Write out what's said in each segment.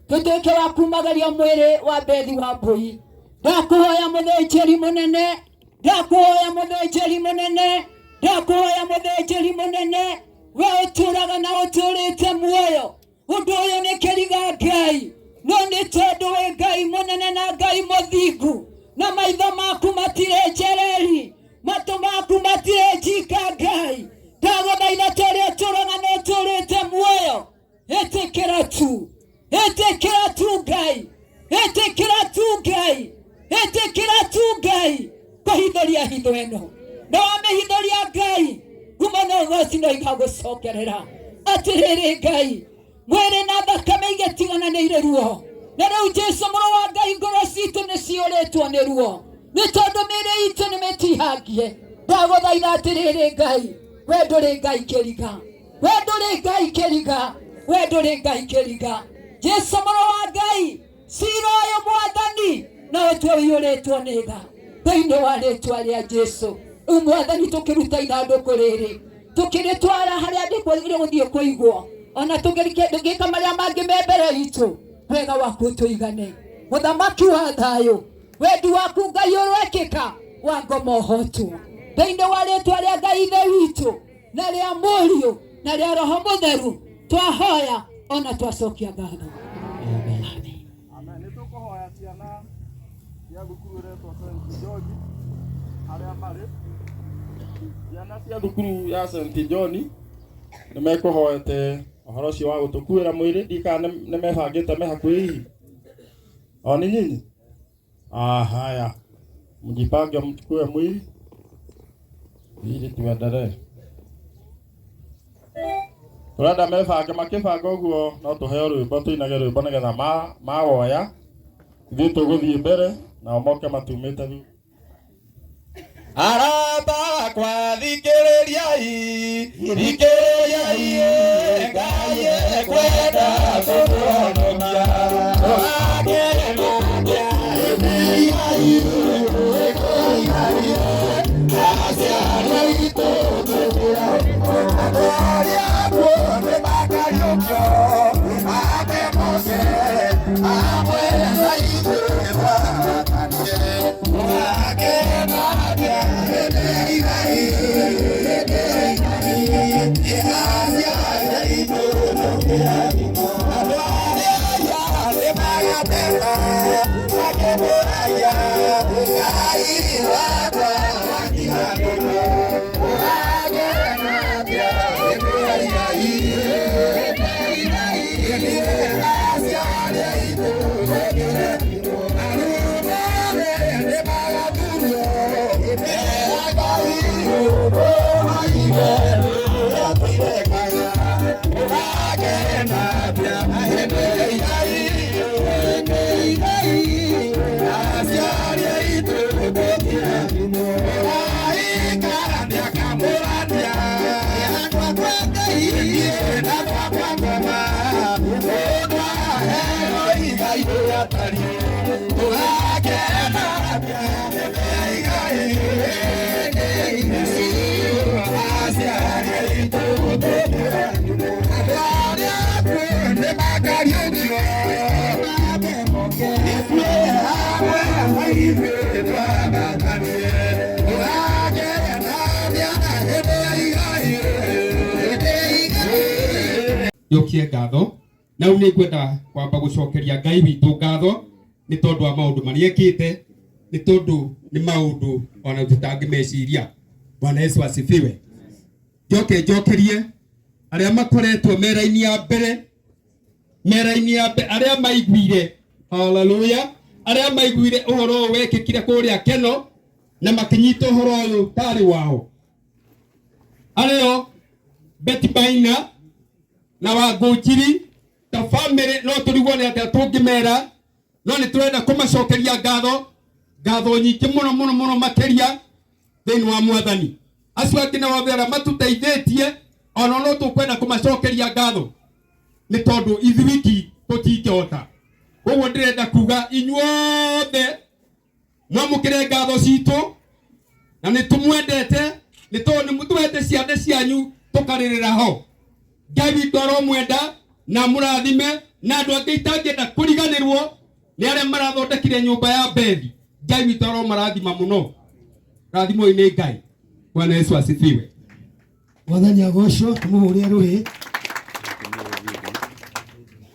Tũtuĩke wa kumagaria mwĩrĩ wa Bethi wa Mbũi. Ndakũhoya mũthĩnjĩri mũnene, ndakũhoya mũthĩnjĩri mũnene, ndakũhoya mũthĩnjĩri mũnene, we ũtũraga na ũtũrĩte muoyo. Ũndũ ũyũ nĩ kĩriga Ngai, no nĩ tondũ wĩ Ngai mũnene na Ngai mũthingu, na maitho maku matirĩ njereri, matũ maku matirĩ njinga Ngai. Ndagũthaitha tũrĩa ũtũraga na ũtũrĩte muoyo, ĩtĩkĩra tu, ĩtĩkĩra tu Ngai, ĩtĩkĩra tu Ngai, ĩtĩkĩra tu Ngai kũhithũria hitho ĩno. Na wamĩhithũria Ngai, ngumo na ũgoci no igagũcokerera. Atĩrĩrĩ Ngai, mwĩrĩ na thakame igĩtigana nĩ irĩ ruo, na rĩu Jesu mũrũ wa Ngai, ngoro citũ nĩ ciyũrĩtwo nĩ ruo nĩ tondũ mĩĩrĩ itũ nĩ mĩtihangie. Ndagũthaitha atĩrĩrĩ Ngai, we ndũrĩ Ngai kĩriga, we ndũrĩ Ngai kĩriga, we ndũrĩ Ngai kĩriga. Jesu mũrũ wa Ngai, cira ũyũ Mwathani na ũtue ũiyũrĩtwo nĩ tha thĩinĩ wa rĩtwa rĩa Jesu. Rĩu Mwathani, tũkĩruta ithandũkũ rĩrĩ tũkĩrĩtwara harĩa rĩgũthiĩ kũigwo, ona tũgĩka marĩa mangĩ me mbere itũ, wega waku ũtũigane. Mũthamaki wa thayũ, wendi waku Ngai ũrwekĩka wa ngoma ũhotwo thĩinĩ wa rĩtwa rĩa Ngai Ithe witũ na rĩa Mũriũ na rĩa Roho Mũtheru, twahoya ona twacokia ngatho. Amen. Amen. Nĩ tũkũhoya ciana cia thukuru ĩretwo St. George arĩa marĩ ciana cia thukuru ya St. John nĩ mekũhoete ũhoro ũcio wa gũtũkuĩra mwĩrĩ ndiũĩ kana nĩ mebangĩte me hakuhĩ hihi o nĩ nyinyi. Ah, haya, mjipange mchukue mwili ili tuendelee. Turenda mebange, makĩbanga ũguo no tũheo rwĩmbo tũinage rwĩmbo nĩgetha mawoya ithuĩ tũgũthiĩ mbere nao moke matumĩte thutha. Arata akwa thikĩrĩriai, thikĩrĩriai, Ngai ekwenda kũmũhonokia. Njokie ngatho na rĩu nĩ ngwenda kwamba gũcokeria Ngai witũ ngatho nĩ tondũ wa maũndũ marĩa ekĩte, nĩ tondũ nĩ maũndũ ona tũtangĩmeciria. Bwana Yesu asifiwe. Njoke njokerie arĩa makoretwo me raini ya mbere, me raini ya mbere, arĩa maiguire, haleluya, arĩa maiguire ũhoro ũyũ wekĩkire kũrĩa Keno na makĩnyita ũhoro ũyũ tarĩ wao, arĩo Betty Maina na Wangũnjiri ta family. No tũrigwo nĩ atĩa tũngĩmera, no nĩ tũrenda kũmacokeria ngatho, ngatho nyingĩ mũno mũno mũno makĩria thĩinĩ wa Mwathani. Acio angĩ nao othe arĩa matũteithĩtie ona no tũkwenda kũmacokeria ngatho nĩ tondũ ithuĩ wiki tũtingĩhota. Koguo ndĩrenda kuga inyuothe mwamũkĩre ngatho citũ na nĩ tũmwendete nĩ tondũ nĩ mũtũhete ciande cianyu tũkarĩrĩra ho. Ngai witũ aromwenda na mũrathime. Na andũ angĩ itangĩenda kũriganĩrwo nĩ arĩa marathondekire nyũmba ya Bethi. Ngai witũ aromarathima mũno. Rathimwo nĩ Ngai. Bwana Yesu asifiwe. Mwathani agocwo, tũmũhũrĩre rũhĩ.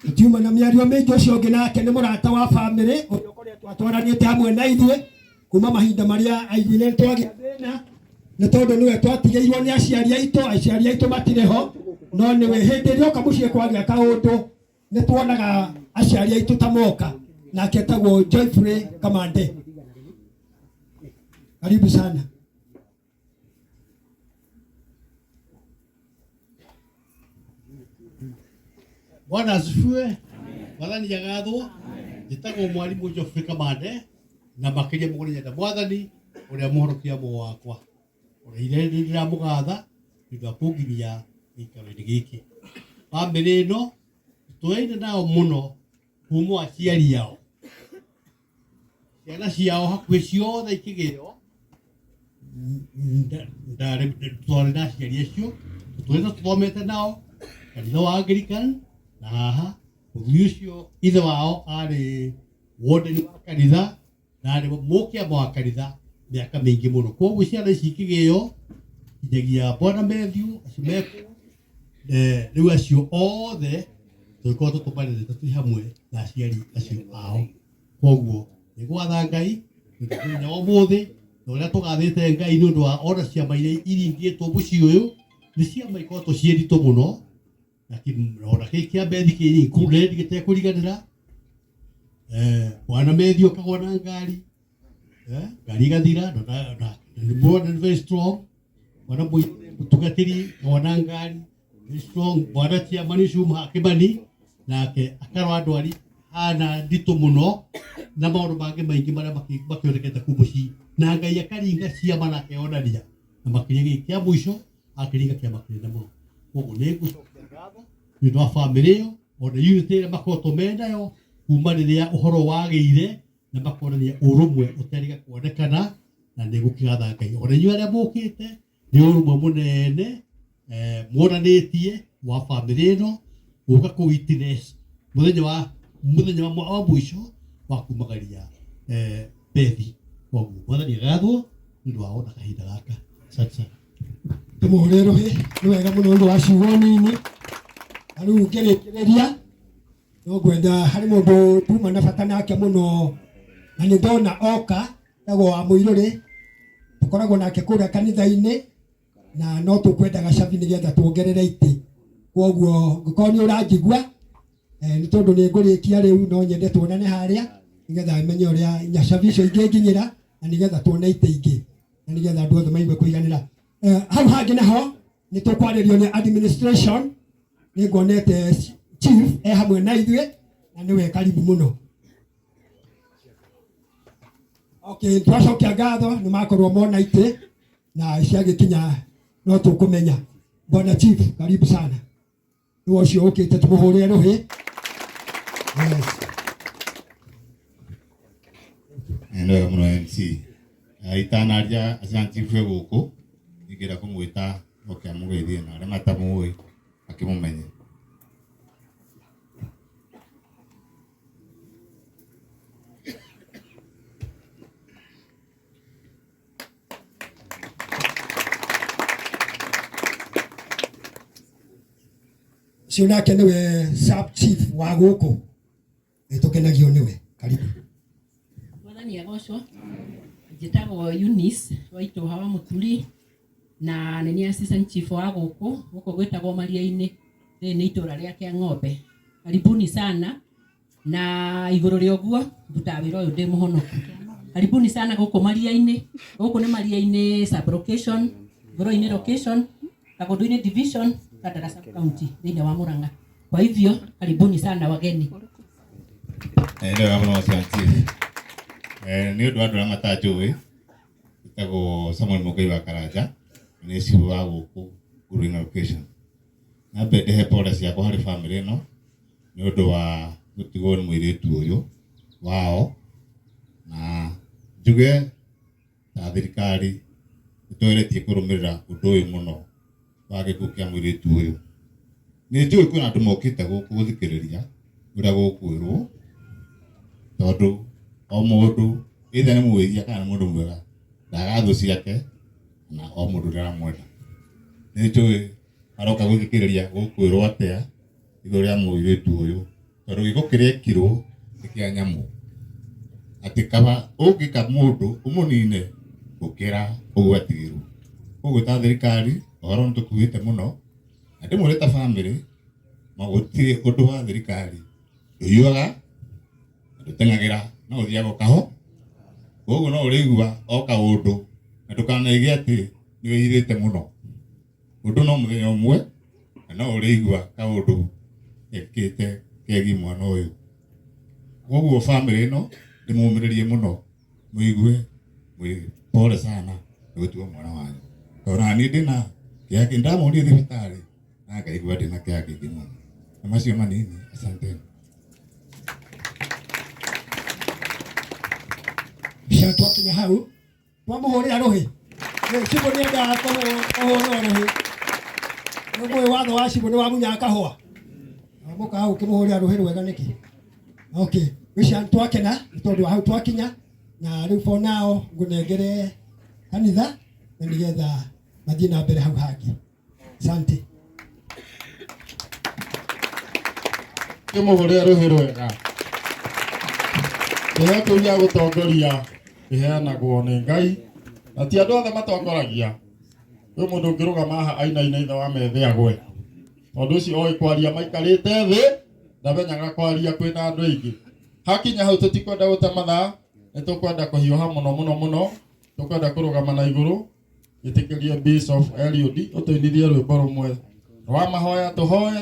Tutiuma na mĩario mĩingĩ. Ũcio ũngĩ nake nĩ mũrata wa bamĩrĩ ũrĩa ũkoretwo atwaranĩte hamwe na ithuĩ kuma mahinda marĩa aiguire nĩ twagĩa thĩna, nĩ tondũ nĩwe twatigĩirwo nĩ aciari aitũ. Aciari aitũ matirĩ ho, no nĩwe hĩndĩ ĩrĩa oka mũciĩ kwagĩa kaũndũ nĩ tuonaga aciari aitũ ta moka. Nake etagwo Joyfrey Kamande, karibu sana. Bwana asifiwe. Mwathani agathwo. Njĩtagwo mwarimũ Geoffrey Kamande, na makĩria mũno nyenda Mwathani ũrĩa mũhonokia muoyo wakwa. Ũrĩa nĩ ndĩramũgatha nĩ ũndũ wa kũnginyia gĩikaro-inĩ gĩkĩ. Bamĩrĩ ĩno tũyaine nao mũno kuma aciari ao. Ciana ciao hakuhĩ ciothe ikĩgĩo ndarĩ twarĩ na aciari acio tũtũrĩte tũthomete nao kanitha wa Anglican, na haha mũthuri ũcio ithe wao arĩ warden wa kanitha na arĩ mũkĩama wa kanitha mĩaka mĩingĩ mũno. Koguo ciana ici ikĩgĩo nginyagia bwana Matthew acio mekuo, rĩu acio othe tũgĩkorwo tũtũmarĩrĩte twĩ hamwe na aciari acio ao. Koguo nĩ gwatha Ngai mũthenya wa ũmũthĩ, na ũrĩa tũgathĩte Ngai nĩ ũndũ wa ona ciama iria iringĩtwo mũciĩ ũyũ nĩ ciama ikoretwo ciĩ nditũ mũno, na ona kĩ kĩa Bethi kĩ included gĩtekũriganĩra. Bwana Matthew akagwa na ngari, ngari igathira, na nĩ mwana nĩ very strong. Bwana mũtungatĩri akagwa na ngari, very strong. Bwana chairman ũcio uma Kĩmani nake akarwara ndwari hana nditũ mũno, na maũndũ mangĩ maingĩ marĩa makĩonekete kuu mũciĩ, na Ngai akaringa ciama na akeyonania, na makĩria gĩkĩ kĩa mũico akĩringa kĩama kĩnene mũno. Koguo nĩ ngũcokia ngatho nĩ ũndũ wa bamĩrĩ ĩyo, ona unity ĩrĩa makoretwo menayo kuma rĩrĩa ũhoro wagĩire, na makonania ũrũmwe ũteriga kuonekana, na nĩ gũkĩgatha Ngai. Ona inyuĩ arĩa mũkĩte nĩ ũrũmwe mũnene muonanĩtie wa bamĩrĩ ĩno gũka kũ witness mũthenya wa mũico wa kumagaria Bethi. Koguo Mwathani agathwo nĩ ũndũ wa ona kahinda gaka. Asante sana. Tũmũhũrĩre rũhĩ, nĩ wega mũno ũndũ wa ciugo nini. Na rĩu ngĩrĩkĩrĩria no ngwenda harĩ mũndũ nduma na bata nake mũno, na nĩ ndona oka, etagwo wa Mũirũrĩ, tũkoragwo nake kũrĩa kanitha-inĩ, na no tũkwendaga cabi nĩgetha tuongerere itĩ. Koguo ngĩkorwo nĩ ũranjigua, nĩ tondũ nĩ ngũrĩkia rĩu, no nyende tuonane harĩa nĩgetha menye ũrĩa nginya cabi icio ingĩnginyĩra, na nĩgetha tuone itĩ ingĩ, na nĩgetha andũ othe maigue kũiganĩra. Hau hangĩ naho nĩ tũkwarĩrio nĩ administration. Nĩ nguonete chief e hamwe na ithuĩ, na nĩwe karibu mũno. Okay, twacokia ngatho nĩ makorwo mona itĩ na ciagĩkinya no tũkũmenya. Bwana chief, karibu sana. Nĩwe ũcio ũkĩte, tũmũhũrĩre rũhĩ. Yes. Nĩ wega mũno MC. Itanaria assistant chief e gũkũ, ingĩenda kũmwĩta oke amũgeithie na arĩa matamũĩ akĩmũmenye. Ũcio nake nĩwe sub chief wa gũkũ, nĩ tũkenagio nĩwe. Karibu. Mwathani agocwo. Njĩtagwo Eunice Waitũha wa Mũturi, na nĩ niĩ assistant chief wa gũkũ. Gũkũ gwĩtagwo Maria-inĩ, rĩrĩ nĩ itũra rĩa Kĩang'ombe. Karibuni sana, na igũrũ rĩa ũguo ndutaga wĩra ũyũ ndĩ mũhonoku. Karibuni sana gũkũ Maria-inĩ. Gũkũ nĩ Maria-inĩ sub location, Ngoro-inĩ location, Kagondu-inĩ division, Kandara sub county thĩinĩ wa Murang'a. Kwa hivyo karibuni sana wageni. Nĩ wega mũno assistant chief. Nĩ ũndũ wa andũ arĩa matanjũĩ, njĩtagwo Samuel Mũngai wa Karanja, na nĩ chief wa gũkũ Nguru-inĩ location. Nyambe ndĩhe pole ciakwa harĩ bamĩrĩ ĩno nĩ ũndũ wa gũtigwo nĩ mũirĩtu ũyũ wao, na njuge ta thirikari nĩ tũgeretie kũrũmĩrĩra ũndũ ũyũ mũno wa gĩkuũ kĩa mũirĩtu ũyũ. Nĩ njũĩ kwĩna andũ mokĩte gũkũ gũthikĩrĩria, Ũrĩa gũkwĩrwo tondũ o mũndũ either nĩ mwĩhia kana nĩ mũndũ mwega ndaga thũ ciake na o mũndũ ũrĩa aramwenda. Nĩ njũĩ aroka gũthikĩrĩria gũkwĩrwo atĩa igũrũ rĩa mũirĩtu ũyũ tondũ gĩko kĩrĩa ekirwo nĩ kĩa nyamũ atĩ kaba ũngĩka mũndũ ũmũnine gũkĩra ũguo atigirwo. Koguo ta thirikari ũhoro nĩ tũkuĩte mũno na ndĩmwĩre ta bamĩrĩ ma gũtirĩ ũndũ wa thirikari ndũiyuaga na ndũteng'agĩra no ũthiaga ũkaho koguo no ũrĩigua o kaũndũ na ndũkanaige atĩ nĩ wĩhithĩte mũno ũndũ no mũthenya ũmwe na no ũrĩigua kaũndũ gekĩte kegiĩ mwana ũyũ. Koguo bamĩrĩ ĩno ndĩmũmĩrĩrie mũno mũigue mwĩ pole sana nĩ gũtigwo mwana wanyu tondũ ona niĩ ndĩna kĩeha kĩ ndamuonire thibitarĩ na ngaigua ndĩna kĩeha kĩingĩ mũno na macio manini asanteni. Cia twakinya hau twamuhurira ruhi cibũ nĩ endaga kũhũrwo rũhĩ nĩ mũĩ watho wa cibũ nĩ wamunyaga kahũa mũka hau ũkĩmũhũrĩra rũhĩ rwega nĩkĩ okay gwĩcia twakena nĩ tondũ wa hau twakinya na rĩu for now ngũnengere kanitha na nĩgetha mathiĩ na mbere hau hangĩ asante. Kĩmũhũrĩre rũhĩ rwega. Kĩheo kĩu gĩa gũtongoria kĩheanagwo nĩ Ngai na ti andũ othe matongoragia. Kwĩ mũndũ ũngĩrũgama haha ainaine ithe wa methe agwe tondũ ũcio oĩ kwaria maikarĩte thĩ ndamenyaga kwaria kwĩna andũ aingĩ. Hakinya hau tũtikwenda gũte mathaa nĩ tũkwenda kũhiũha mũno mũno mũno tũkwenda kũrũgama na igũrũ gĩtĩkĩrie Bishop Eliud ũtũinithie rwĩmbo rũmwe rwa mahoya tũhoe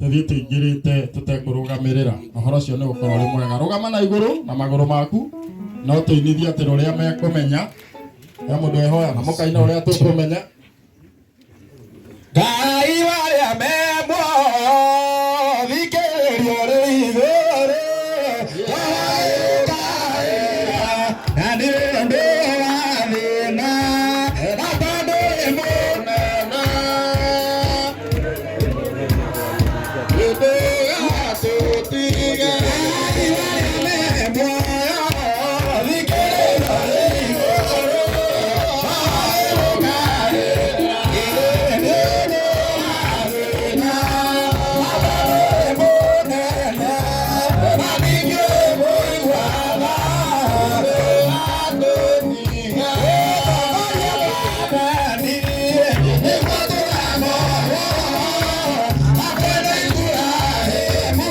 tũthiĩ tũingĩrĩte tũtekũrũgamĩrĩra ũhoro ũcio nĩ gũkorwo ũrĩ mwega. Rũgama na igũrũ na magũrũ maku no tũinithie atĩ rũrĩa mekũmenya ya mũndũ ehoya na mũkaina ũrĩa tũkũmenya. Ngai warĩa me muoyo thikĩrĩrio rĩ igũrũ tũgĩkaĩra na nĩ ũndũ wa thĩna na tondũ wĩ mũnene ndũgatũtige. Ngai warĩa me muoyo thikĩrĩrio rĩ igũrũ tũgĩkaĩra nĩ ũndũ wa thĩna na tondũ wĩ mũnene na ningĩ mũiguaga ndũgatũtige. Ũtongoria Mwathani nĩguo tũrahoya akwenda Ibrahimu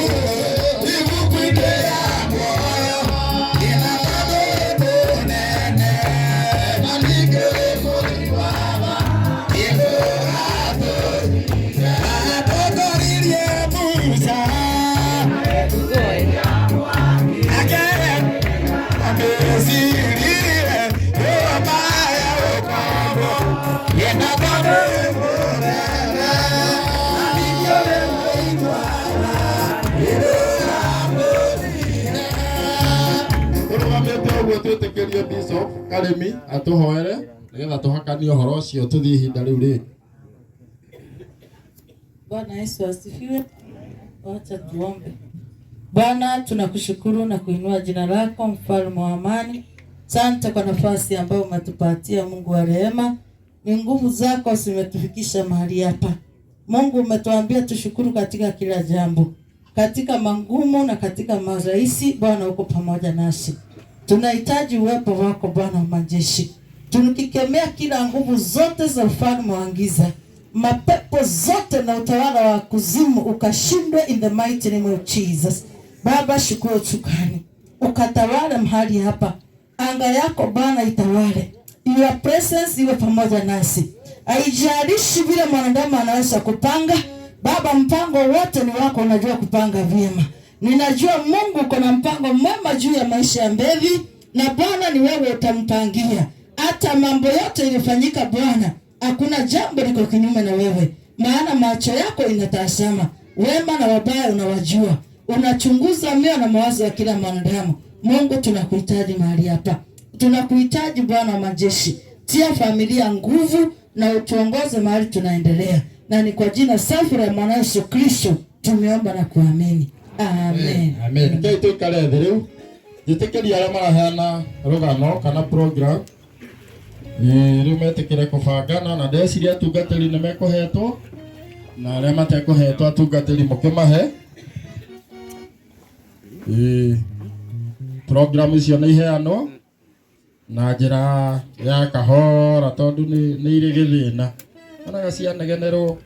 ibuku-inĩ rĩa muoyo ĩna tondũ wĩ mũnene na ningĩ mũiguaga ndũgatũtige. Atongoririe Musa Misiri nyũmba ya ũkombo ĩna tondũ wĩ mũnene na ningĩ mũiguaga ndũgatũtige. Tũrũgamĩte ũguo twĩtĩkĩrie Bishop Karĩmi atũhoere nĩgetha tũhakanie ũhoro ũcio tũthiĩ ihinda rĩu rĩngĩ. Bwana Yesu asifiwe. Wacha tuombe. Bwana, tunakushukuru na kuinua jina lako, mfalme wa amani. Asante kwa nafasi ambayo umetupatia, Mungu wa rehema. Ni nguvu zako zimetufikisha mahali hapa. Mungu, umetuambia tushukuru katika kila jambo, katika mangumu na katika marahisi. Bwana, uko pamoja nasi. Tunahitaji uwepo wako Bwana wa majeshi, tukikemea kila nguvu zote za ufalme wa giza, mapepo zote na utawala wa kuzimu ukashindwe in the mighty name of Jesus. Baba, shukuru shukrani, ukatawale mahali hapa, anga yako Bwana itawale, your presence iwe pamoja nasi. Haijalishi vile mwanadamu anaweza kupanga, Baba, mpango wote ni wako, unajua kupanga vyema. Ninajua Mungu uko na mpango mwema juu ya maisha ya Mbevi, na Bwana ni wewe utampangia. Hata mambo yote ilifanyika Bwana, hakuna jambo liko kinyume na wewe, maana macho yako inatazama wema na wabaya unawajua, unachunguza mioyo na mawazo ya kila mwanadamu. Mungu, tunakuhitaji mahali hapa, tunakuhitaji Bwana wa majeshi. Tia familia nguvu na utuongoze mahali tunaendelea, na ni kwa jina safi la mwana Yesu Kristo tumeomba na kuamini. Amen. Amen. Rekei tũikare thĩ rĩu. Njĩtĩkĩria arĩa maraheana rũgano kana program Ĩĩ, rĩu metĩkĩre kũbangana na ndeciria atungatĩri nĩ mekũhetwo na arĩa matekũhetwo atungatĩri mũkĩmahe. Ĩĩ, program icio nĩ iheanwo na njĩra ya kahora tondũ nĩ irĩ gĩthĩna. Onaga cianegenerwo